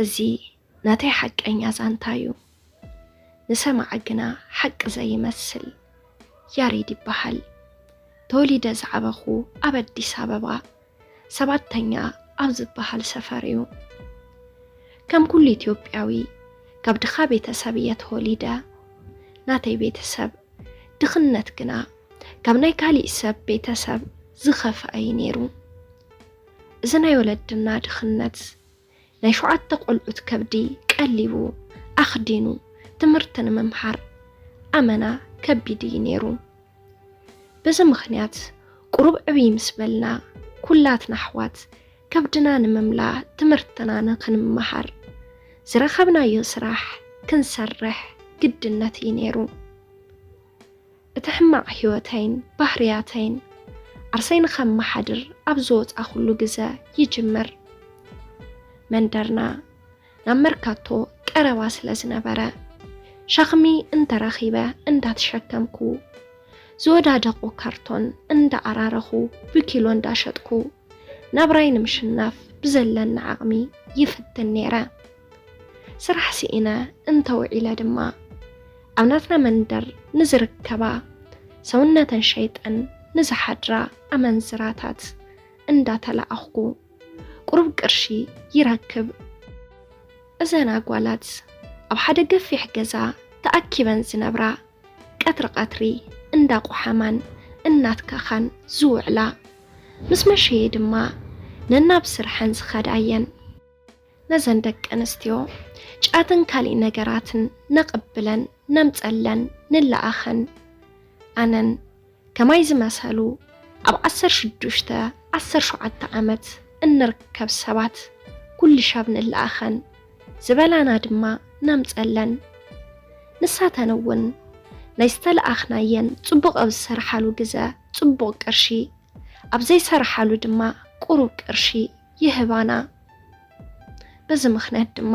እዚ ናተይ ሓቀኛ ዛንታ እዩ። ንሰማዒ ግና ሓቂ ዘይመስል። ያሬድ ይበሃል። ተወሊደ ዝዓበኹ ኣብ ኣዲስ ኣበባ ሰባተኛ ኣብ ዝበሃል ሰፈር እዩ። ከም ኩሉ ኢትዮጵያዊ ካብ ድኻ ቤተሰብ እየ ተወሊደ። ናተይ ቤተሰብ ድኽነት ግና ካብ ናይ ካሊእ ሰብ ቤተሰብ ዝኸፍአ እዩ ነይሩ። እዚ ናይ ወለድና ድኽነት ናይ ሸውዓተ ቆልዑት ከብዲ ቀሊቡ ኣኽዲኑ ትምህርቲ ንምምሃር ኣመና ከቢድ እዩ ነይሩ። በዚ ምኽንያት ቁሩብ ዕብይ ምስ በልና ኩላትና ኣሕዋት ከብድና ንምምላእ ትምህርትና ንኽንመሃር ዝረኸብናዮ ስራሕ ክንሰርሕ ግድነት እዩ ነይሩ። እቲ ሕማቕ ህይወተይን ባህርያተይን ዓርሰይ ንኸመሓድር ኣብ ዝወጻኹሉ ግዘ ይጅምር። መንደርና ናብ መርካቶ ቀረባ ስለ ዝነበረ ሸኽሚ እንተረኺበ እንዳተሸከምኩ ዝወዳደቑ ካርቶን እንዳኣራረኹ ብኪሎ እንዳሸጥኩ ናብራይ ንምሽናፍ ብዘለኒ ዓቕሚ ይፍትን ነይረ። ስራሕ ስኢነ እንተውዒለ ድማ ኣብ ናትና መንደር ንዝርከባ ሰውነተን ሸይጠን ንዝሓድራ ኣመንዝራታት እንዳተላኣኽኩ ቁሩብ ቅርሺ ይረክብ። እዘን ኣጓላት ኣብ ሓደ ገፊሕ ገዛ ተኣኪበን ዝነብራ ቀትሪ ቀትሪ እንዳቆሓማን እናትከኻን ዝውዕላ ምስ መሸየ ድማ ነናብ ስርሐን ዝኸዳ እየን። ነዘን ደቂ ኣንስትዮ ጫትን ካሊእ ነገራትን ነቐብለን ነምጸለን ንለኣኸን። ኣነን ከማይ ዝመሰሉ ኣብ ዓሰርተ ሽዱሽተ ዓሰርተ ሸውዓተ ዓመት እንርከብ ሰባት ኩሉ ሻብ ንለኣኸን ዝበላና ድማ ነምጸለን። ንሳተን እውን ናይ ዝተለኣኽናየን ጽቡቕ ኣብ ዝሰርሓሉ ግዘ ጽቡቕ ቅርሺ ኣብ ዘይሰርሓሉ ድማ ቁሩብ ቅርሺ ይህባና። በዚ ምኽንያት ድማ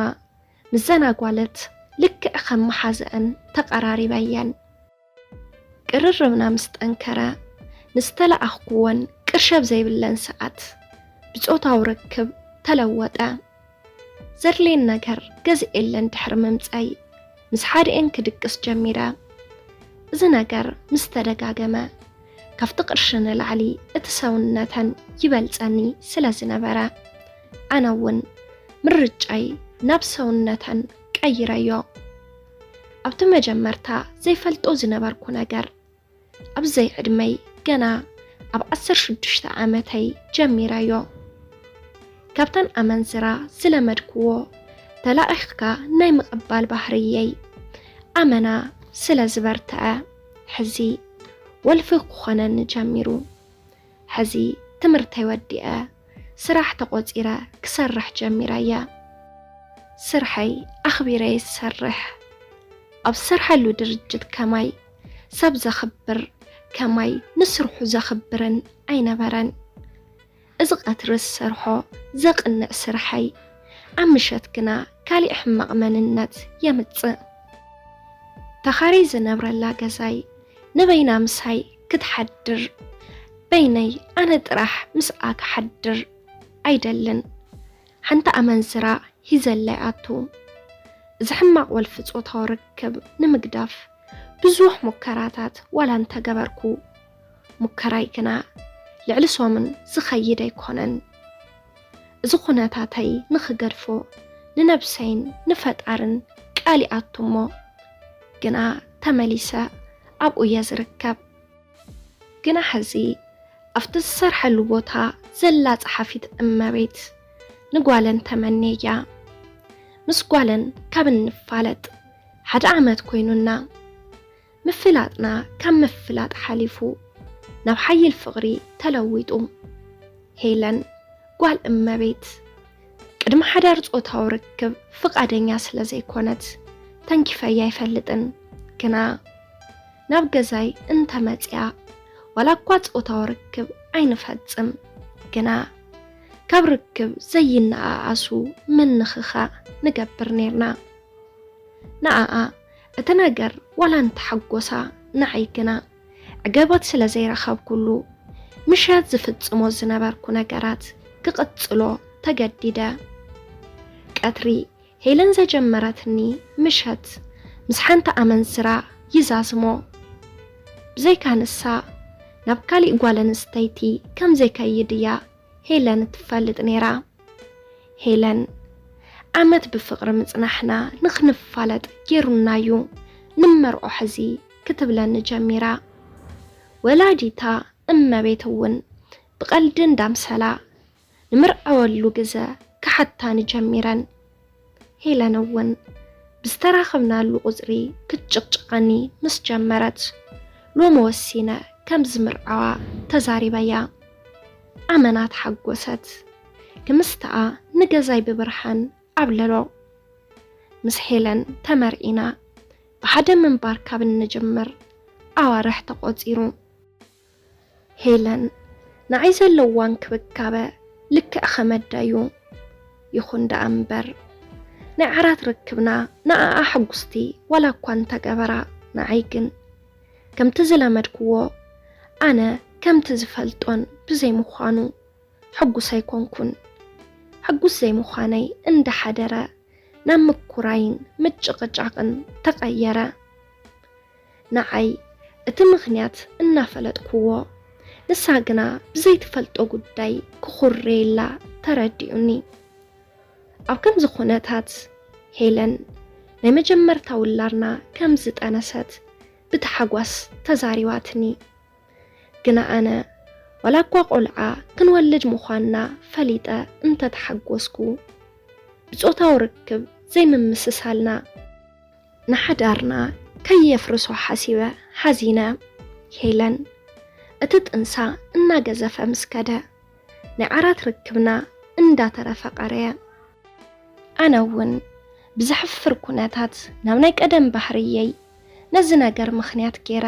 ምስዘን ኣጓለት ልክዕ ከም መሓዘአን ተቐራሪበ እየን። ቅርርብና ምስ ጠንከረ ንዝተለኣኽኩወን ቅርሺ ኣብ ዘይብለን ሰዓት ብጾታዊ ርክብ ተለወጠ። ዘድልየን ነገር ገዝኤለን ድሕሪ ምምጸይ ምስ ሓድኤን ክድቅስ ጀሚረ። እዚ ነገር ምስ ተደጋገመ ካብቲ ቅርሺ ንላዕሊ እቲ ሰውነተን ይበልጸኒ ስለ ዝነበረ ኣነ እውን ምርጫይ ናብ ሰውነተን ቀይረዮ። ኣብቲ መጀመርታ ዘይፈልጦ ዝነበርኩ ነገር ኣብ ዘይዕድመይ ገና ኣብ ዓሰርተ ሽዱሽተ ዓመተይ ጀሚረዮ። ካብተን ኣመንዝራ ዝለመድክዎ ተላኢኽካ ናይ ምቕባል ባህርየይ ኣመና ስለ ዝበርትዐ ሕዚ ወልፊ ክኾነኒ ጀሚሩ። ሕዚ ትምህርተይ ወዲአ ስራሕ ተቖጺረ ክሰርሕ ጀሚረየ። ስርሐይ ኣኽቢረ እየ ዝሰርሕ። ኣብ ዝሰርሐሉ ድርጅት ከማይ ሰብ ዘኽብር ከማይ ንስርሑ ዘኽብርን ኣይነበረን። እዚ ቀትሪ ዝሰርሖ ዘቕንዕ ስርሐይ ኣብ ምሸት ግና ካሊእ ሕማቕ መንነት የምጽእ። ተኻረይ ዝነብረላ ገዛይ ንበይና ምሳይ ክትሓድር በይነይ ኣነ ጥራሕ ምስኣ ክሓድር ኣይደልን። ሓንቲ ኣመንዝራ ሂዘለይ ኣቱ። እዚ ሕማቕ ወልፊ ጾታዊ ርክብ ንምግዳፍ ብዙሕ ሙከራታት ዋላ እንተገበርኩ፣ ሙከራይ ግና ልዕሊ ሰሙን ዝኸይድ ኣይኮነን። እዚ ኩነታተይ ንኽገድፎ ንነብሰይን ንፈጣርን ቃል ይኣቱ እሞ፣ ግና ተመሊሰ ኣብኡ እየ ዝርከብ። ግና ሕዚ ኣብቲ ዝሰርሐሉ ቦታ ዘላ ጸሓፊት እመቤት ንጓለን ተመንየያ። ምስ ጓለን ካብ እንፋለጥ ሓደ ዓመት ኮይኑና። ምፍላጥና ካብ ምፍላጥ ሓሊፉ ናብ ሓይል ፍቕሪ ተለዊጡ። ሄለን ጓል እመቤት ቅድሚ ሓዳር ጾታዊ ርክብ ፍቓደኛ ስለ ዘይኮነት ተንኪፈያ ኣይፈልጥን። ግና ናብ ገዛይ እንተመጽያ ዋላ እኳ ጾታዊ ርክብ ኣይንፈጽም፣ ግና ካብ ርክብ ዘይነኣኣሱ ምንኽኻእ ንገብር ኔርና። ንኣኣ እቲ ነገር ዋላ እንተሓጎሳ፣ ንዓይ ግና ዕገበት ስለ ዘይረኸብኩሉ፣ ምሸት ዝፍጽሞ ዝነበርኩ ነገራት ክቕጽሎ ተገዲደ። ቀትሪ ሄለን ዘጀመረትኒ ምሸት ምስ ሓንቲ ኣመንዝራ ይዛዝሞ። ብዘይካ ንሳ ናብ ካሊእ ጓል ኣንስተይቲ ከም ዘይከይድ እያ ሄለን ትፈልጥ ነይራ። ሄለን፣ ዓመት ብፍቕሪ ምጽናሕና ንኽንፋለጥ ገይሩና እዩ፣ ንመርዖ ሕዚ ክትብለኒ ጀሚራ። ወላዲታ እመቤት እውን ብቐልዲ እንዳምሰላ ንምርዐወሉ ግዘ ክሓታኒ ጀሚረን። ሄለን እውን ብዝተራኸብናሉ ቁጽሪ ክትጭቕጭቐኒ ምስ ጀመረት፣ ሎሚ ወሲነ ከም ዝምርዓዋ ተዛሪበያ። ኣመና ተሓጎሰት። ክምስተኣ ንገዛይ ብብርሃን ኣብለሎ። ምስ ሄለን ተመርዒና ብሓደ ምንባር ካብ እንጅምር ኣዋርሕ ተቖጺሩ። ሄለን ንዓይ ዘለዋ እንክብካበ ልክዕ ኸመዳ እዩ። ይኹን ደኣ እምበር፣ ናይ ዓራት ርክብና ንኣኣ ሕጉስቲ ዋላ እኳ እንተገበራ፣ ንዓይ ግን ከምቲ ዝለመድክዎ፣ ኣነ ከምቲ ዝፈልጦን ብዘይምዃኑ ሕጉስ ኣይኮንኩን። ሕጉስ ዘይምዃነይ እንዳሓደረ ናብ ምኩራይን ምጭቕጫቕን ተቐየረ። ንዓይ እቲ ምኽንያት እናፈለጥክዎ፣ ንሳ ግና ብዘይትፈልጦ ጉዳይ ክኹሬላ ተረዲኡኒ። ኣብ ከምዚ ኩነታት፣ ሄለን ናይ መጀመርታ ውላድና ከም ዝጠነሰት ብታሕጓስ ተዛሪባትኒ። ግና ኣነ ዋላ እኳ ቆልዓ ክንወልድ ምዃንና ፈሊጠ እንተተሓጎስኩ፣ ብጾታዊ ርክብ ዘይምምስሳልና ንሓዳርና ከየፍርሶ ሓሲበ ሓዚነ። ሄለን እቲ ጥንሳ እናገዘፈ ምስ ከደ፣ ናይ ዓራት ርክብና እንዳተረፈ ቀረየ። ኣነ እውን ብዘሕፍር ኩነታት ናብ ናይ ቀደም ባህርየይ፣ ነዚ ነገር ምኽንያት ገይረ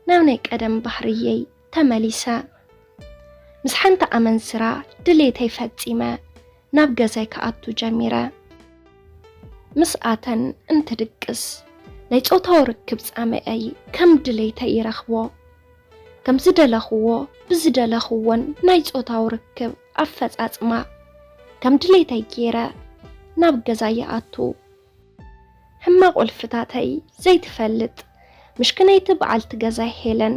ናብ ናይ ቀደም ባህርየይ ተመሊሰ። ምስ ሓንቲ ኣመንዝራ ድሌተይ ፈጺመ ናብ ገዛይ ክኣቱ ጀሚረ። ምስ ኣተን እንትድቅስ ናይ ጾታዊ ርክብ ጻምኣይ ከም ድሌተይ ይረኽቦ። ከም ዝደለኽዎ ብዝደለኽዎን ናይ ጾታዊ ርክብ ኣፈጻጽማ ከም ድሌተይ ገይረ ናብ ገዛ ይኣቱ። ሕማቕ ወልፍታተይ ዘይትፈልጥ ምሽክነይቲ በዓልቲ ገዛይ ሄለን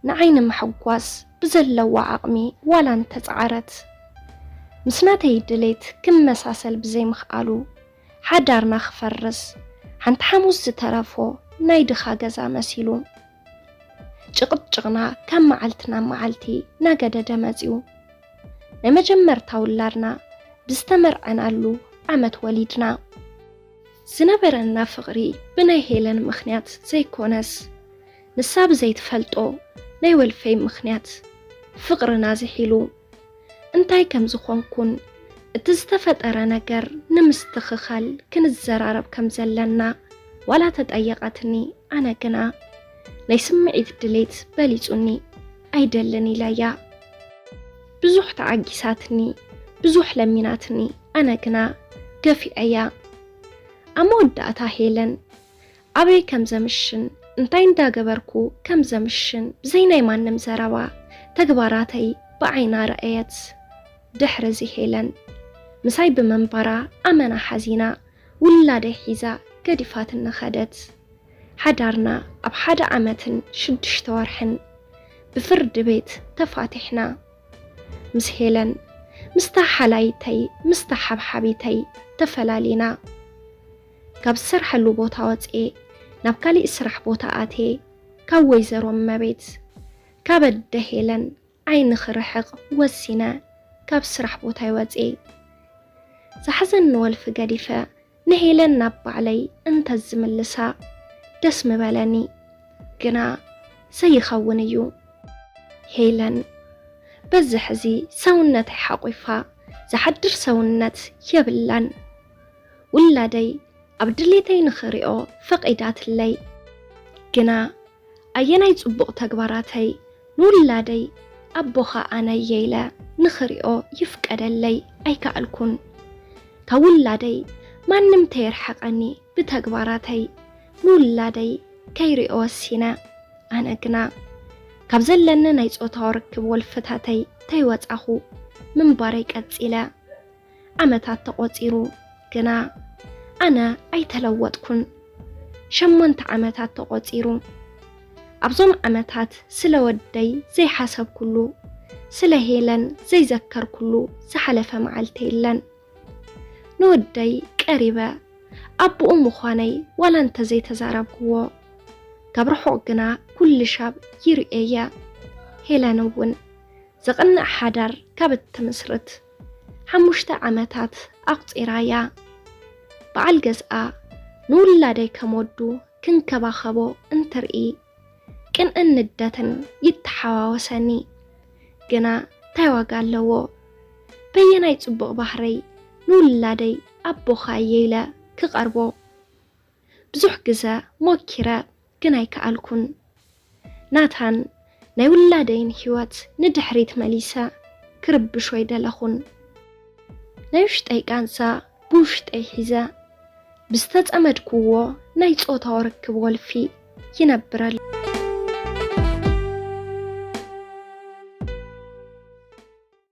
ንዓይ ንምሕጓስ ብዘለዋ ዓቕሚ ዋላ እንተጸዓረት፣ ምስ ናተይ ድሌት ክመሳሰል ብዘይምኽኣሉ፣ ሓዳርና ክፈርስ ሓንቲ ሓሙስ ዝተረፎ ናይ ድኻ ገዛ መሲሉ። ጭቕጭቕና ካብ መዓልቲ ናብ መዓልቲ እናገደደ መጺኡ። ናይ መጀመርታ ውላድና ብዝተመርዐናሉ ዓመት ወሊድና። ዝነበረና ፍቕሪ ብናይ ሄለን ምኽንያት ዘይኮነስ፣ ንሳ ብዘይትፈልጦ ናይ ወልፈይ ምኽንያት ፍቕርና ዝሒሉ። እንታይ ከም ዝኾንኩን እቲ ዝተፈጠረ ነገር ንምስትኽኻል ክንዘራረብ ከም ዘለና ዋላ ተጠየቐትኒ፣ ኣነ ግና ናይ ስምዒት ድሌት በሊጹኒ፣ ኣይደልን ኢለያ። ብዙሕ ተዓጊሳትኒ፣ ብዙሕ ለሚናትኒ፣ ኣነ ግና ገፊዐያ። ኣብ መወዳእታ ሄለን ኣበይ ከም ዘምሽን እንታይ እንዳገበርኩ ከም ዘምሽን ብዘይ ናይ ማንም ዘረባ ተግባራተይ ብዓይና ረኣየት። ድሕሪ እዚ ሄለን ምሳይ ብምንባራ ኣመና ሓዚና ውላደይ ሒዛ ገዲፋትኒ ኸደት። ሓዳርና ኣብ ሓደ ዓመትን ሽዱሽተ ወርሕን ብፍርዲ ቤት ተፋቲሕና። ምስ ሄለን ምስታ ሓላይተይ ምስታ ሓብሓቢተይ ተፈላሊና። ካብ ዝሰርሐሉ ቦታ ወፅኤ ናብ ካሊእ ስራሕ ቦታ ኣትየ ካብ ወይዘሮ እመቤት ካብ ኣደ ሄለን ዓይኒ ክርሕቕ ወሲነ ካብ ስራሕ ቦታይ ወፅኤ። ዝሓዘኒ ወልፊ ገዲፈ ንሄለን ናብ ባዕለይ እንተዝምልሳ ደስ ምበለኒ፣ ግና ዘይኸውን እዩ። ሄለን በዚ ሕዚ ሰውነተይ ሓቑፋ ዝሓድር ሰውነት የብላን። ውላደይ ኣብ ድሌተይ ንኽሪኦ ፈቒዳትለይ። ግና ኣየናይ ጽቡቕ ተግባራተይ ንውላደይ ኣቦኻ ኣነ እየ ኢለ ንኽሪኦ ይፍቀደለይ ኣይከኣልኩን። ካብ ውላደይ ማንም ተየርሕቐኒ ብተግባራተይ ንውላደይ ከይሪኦ ወሲነ። ኣነ ግና ካብ ዘለኒ ናይ ጾታዊ ርክብ ወልፍታተይ ተይወጻኹ ምንባረይ ቀጺለ። ዓመታት ተቖጺሩ፣ ግና ኣነ ኣይተለወጥኩን። ሸሞንተ ዓመታት ተቖጺሩ። ኣብዞም ዓመታት ስለ ወደይ ዘይሓሰብኩሉ፣ ስለ ሄለን ዘይዘከርኩሉ ዝሓለፈ መዓልቲ የለን። ንወደይ ቀሪበ ኣቦኡ ምዃነይ ዋላ እንተ ዘይተዛረብክዎ፣ ካብ ርሑቕ ግና ኩሉ ሻብ ይርእየየ። ሄለን እውን ዘቕንዕ ሓዳር ካብ እትምስርት ሓሙሽተ ዓመታት ኣቑጺራያ። በዓል ገዝኣ ንውላደይ ከም ወዱ ክንከባኸቦ እንትርኢ ቅንእን ንደትን ይተሓዋወሰኒ። ግና እንታይ ዋጋ ኣለዎ? በየናይ ጽቡቕ ባህረይ ንውላደይ ኣቦኻ እየ ኢለ ክቐርቦ? ብዙሕ ግዘ ሞኪረ ግን ኣይከኣልኩን። ናታን ናይ ውላደይን ህይወት ንድሕሪት መሊሰ ክርብሾ ኣይደለኹን። ናይ ውሽጠይ ቃንዛ ብውሽጠይ ሒዘ ብዝተጸመድኩዎ ናይ ጾታዊ ርክብ ወልፊ ይነብረሉ።